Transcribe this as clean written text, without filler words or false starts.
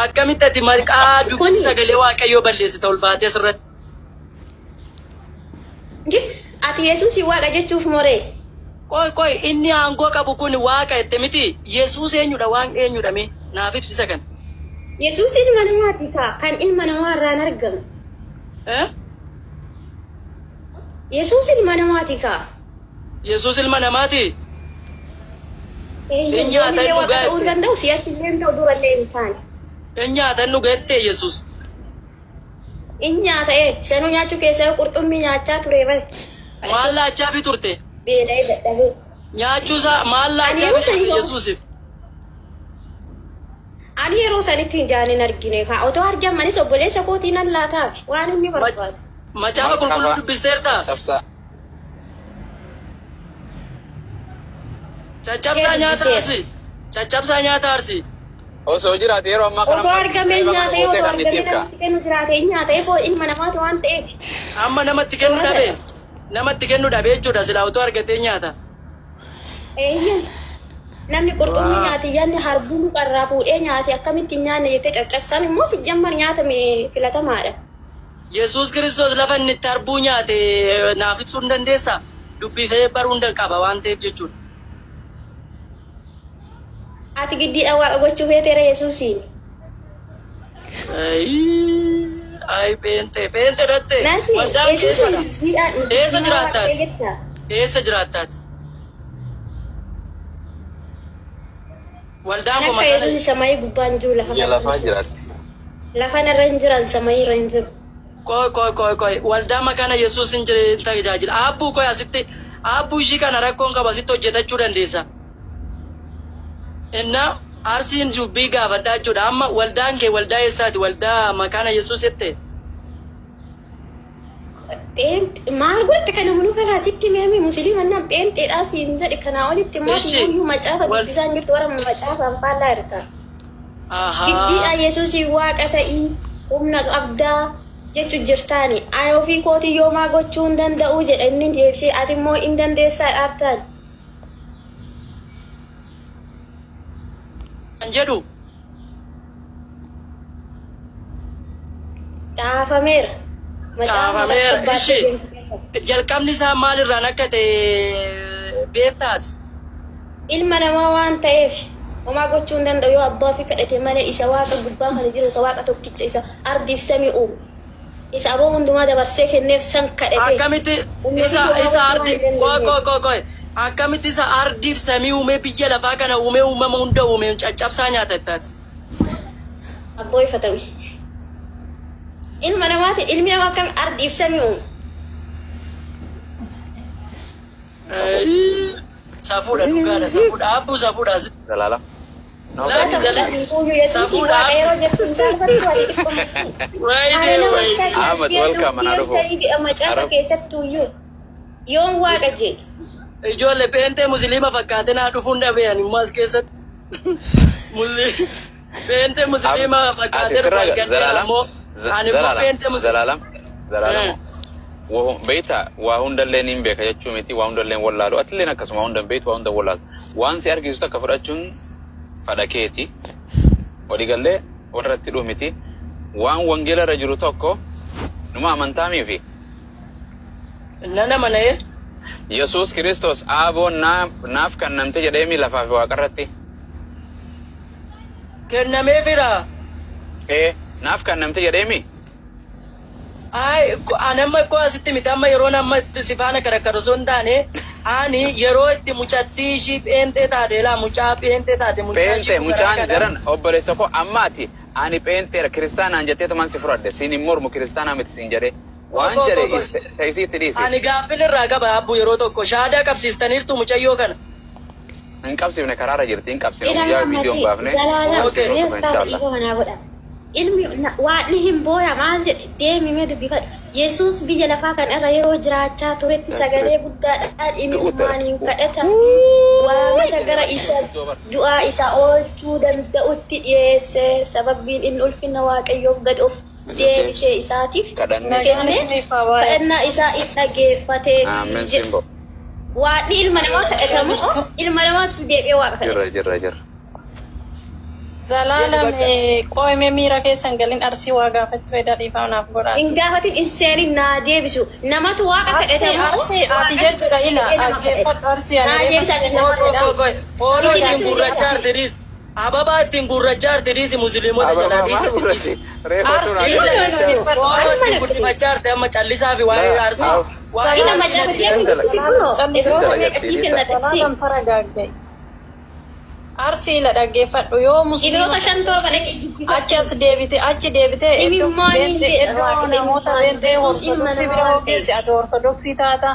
Akkamitti ati maqaa dubbii Kuni sagalee Waaqayyoo balleessita ol baatee asirratti? Ati Yesuus waaqa jechuuf moree? Qoy qoy, inni aangoo qabu kun waaqa jette miti? Yesuus eenyudha? Waan eenyudha mee naaf ibsisa kana. Yesuus ilma namaati kaa, kan ilma namaa irraan argame. Eh? Yesuus ilma namaati kaa. Yesuus ilma namaati? Eeyyee, Hin nyaatan yoomillee waaqa dhugaa ta'uu hin jette. danda'u, si'achi illee hin ta'u, durallee hin taane. Hin nyaatan dhugaa jette Yesuus. In nyaata ee, sanuu nyaachuu keessaa qurxummii nyaachaa ture bare. Maal laachaa fi turte? Beela'ee dadhabee. Nyaachuusaa maal Ani laachaa yeroo fi turte sanii Yesuusiif? Ani yeroo sanitti hin jaanin argine kaa, otoo argamanis obboleessa kootiin nan laataaf waan inni barbaadu. Macaafa qulqulluu Markaba dubbisteertaa? cabsaa. Caccabsaa Ee, nyaata dubbiseera. Arsii. Caccabsaa nyaata Arsii. Osoo jiraate yeroo ammaa kana Otoo argamee kana nyaata, gootee otoo kan itti argamee himka. namatti kennu jiraate hin nyaata, eeboo ilma namaati waan ta'eef. Amma namatti kennu dhabe. Sooratadha. Namatti kennu dhabe jechuudha, silaa otoo argatee nyaata. Eeyyee. Namni qurxummii Waa. nyaate, yaadni harbuu mukarraa fuudhee nyaate, akkamitti hin nyaanne jettee caccabsaan immoo si jammar nyaata filatamaadha. Yesuus Kiristoos lafa inni itti harbuu nyaate naaf ibsuu hin dandeessaa? Dubbifee baruu hin qaba waan ta'eef jechuudha. Ati giddiidha waaqa gochuu feeteera Yesuusiin. Ayi pheentee pheentee dhatte Nanti waldaan Yesuusiin keessadha. giddiidhaan Eessa giddiidhaan waaqa ta'e jiraattaati? jettaa? Eessa jiraattaati? Waldaan Kan koo akka magaalaa Yesuus samayii gubbaan jiru lafa Biyya kanarra lafaa hin jiru. jiraatti. Lafa irra hin jiran, samayii irra hin jiru. Qoy qoy qoy qoy, waldaa makaana Yesuus hin jire hin tajaajila. Aabbuu qoy, asitti aabbuu ishii kana rakkoon qaba, asitti hojjetachuu dandeessa. Innaa Arsiin dubbii gaafadhaa jechuudha. Amma waldaan kee waldaa eessaati? Waldaa makaana Yesuus jette? Maal godhatte kana munuu kanaa sitti meemi musliima nam pheenxeedhaa siin jedhe, kanaa olitti immoo Ishi guyyuu macaafa wal dubbisaan jirtu, warra macaafaan faallaa jirta. Giddiidha Yesuusii waaqa ta'ii humna qabdaa jechu jirtaani. Ani ofii kootii yoomaa gochuu hin danda'u jedha inni deebisee, ati immoo hin dandeessaa dhaartaan. Kan jedhu Caafameera. Macaafa Caafameera. baattee Ishi deemtu keessa. jalqabni isaa maalirraan akka ta'e beektaati? Ilma namaa waan ta'eef homaa gochuu hin danda'u yoo abbaa ofii kadhate malee, isa waaqa gubbaa kana jiru, isa waaqa tokkicha, isa ardiif samii uumu, isa aboo hundumaa dabarsee kenneef san kadhate. Akkamitti Humna isa ofii homaa isa gochuu waan ardi hin qoy dandeenyeef. qoy qoy qoy, akkamitti isa ardiif samii uumee, biyya lafaa kana uumee, uumama hunda uumee caccabsaa nyaata jettaati? Abboo ifatame. Ilma namaati, ilmi namaa akkam ardiif samii uume? Safuudha, dhugaadha, safuudha aabbuu, safuudha asitti. Zalaala. No, Laaki thank you. zala Kuyyuu Yesuusii safuudha waaqa yeroo aarsi. jettu hin saalfattu ati xiqqoomatti. Wayne Ana nama wayne. akkas Ahmad, Yesuus welcome, ana yoon dhufu. ta'ii jedha macaafa Arab. keessattuyyuu yoon waaqa jedhe. Ijoollee pheenxee musliima fakkaatee naa dhufuun dhabee ani immoo as keessatti. Pheenxee musliima Ati fakkaatee dhufu sirra argadheera Zalaalam. ammoo ani immoo Zalaalam. pheenxee musliima. Zalaalam. Zalaalam. Beektaa, waa hundallee niin beeka jechuu miti, waa hundallee hin wallaalu, atilleen akkasuma waa hunda hin beektu, waa hunda hin wallaalu. Waan si argisiisu takka fudhachuun fadha keeti, waliigallee warra itti dhufu miti. Waan wangeela irra jiru tokko numa amantaamiifi Nan amanee. Yesuus Kiristoos aaboon naaf kennamte jedheemi lafaa fi waaqarratti. Kennameefira. Ee, naaf kennamte jedheemi. Ay, ani amma koo asitti miti, amma yeroo amma itti si faana karakkaru osoo hin taane, ani yeroo itti mucattii ishii pheenxee taate laa, mucaa pheenxee taate, mucaa ishii Pheenxee garaa mucaan kana. jiran obboleessa koo, amma ati ani pheenxeedha kiristaanaan jetteetuman si fudhadhe, siin hin mormu, kiristaanaa miti siin jedhe waan Koo, jedhe koo, koo. ta'isii itti dhiisi. Ani gaaffin irraa qaba abbuu, yeroo tokko shaadaa qabsiistaniirtu mucayyoo kana. Hin qabsiifne, karaarra jirti, hin qabsiifne, Ilaa guyyaa viidiyoon baafne Zalaalam Okay. mee qabsiifne ustaaza inshallah. dhiiga manaa godha. Ilmi waaqni hin booya maal jedhe, deemi mee dubbifadhu. Yesuus biyya lafaa kana irra yeroo jiraachaa turetti sagalee guddaadhaan imimmaaniin kadhata waamata gara isa du'aa isa oolchuu danda'utti dhiyeesse, sababbiin inni ulfina Waaqayyoof gad of deebisee isaatiif Kadhannee kenne, kadhannaa isaa in dhageeffate Aamen jedhe. simbo. Waaqni ilma namaa kadhatamu, ilma namaatti deebi'ee waaqa kadhata. Jirra jirra jirra. Zalaalam qooyimee miira keessan galin Arsii waa gaafachuu edda dhiifama naaf godhaati. Hin gaafatin, hin seenin, naa deebisu. Namatu Waaqa Arsii kadhatamu. Arsii ati jechuudha ila dhaggeeffadhu Arsii Naa ani deebisa reefa ati nama. Qoy qoy qoy fooloo ittiin gurrachaa arti dhiis. Ababaa ittiin gurrachaa arti dhiisi, musliimota jalaa Ababaa dhiisi maal itti gurratti? dhiisi. Reeffa Arsii tun dhaggeeffadhu. Fooloo ittiin guddifachaa arti amma callisaa fi waa'ee Arsii. Waa'ee Ina Arsii macaafa natti deemu dubbisi kunoo. Ibroota meeqa sii kenna dhaqsi. Zalaalam taragaagga'i. Arsii ila dhaggeeffadhu yoo musliima Ibroota 5 7 dhaqee dubbifadhu. Achi as deebite, achi deebite iddoo Imimmaaniin iddoo jedha namoota Waaqayyo. beenxee Yesuus ilma ortodoksii namaa bira waan hoo geesse ati ortodoksii taata.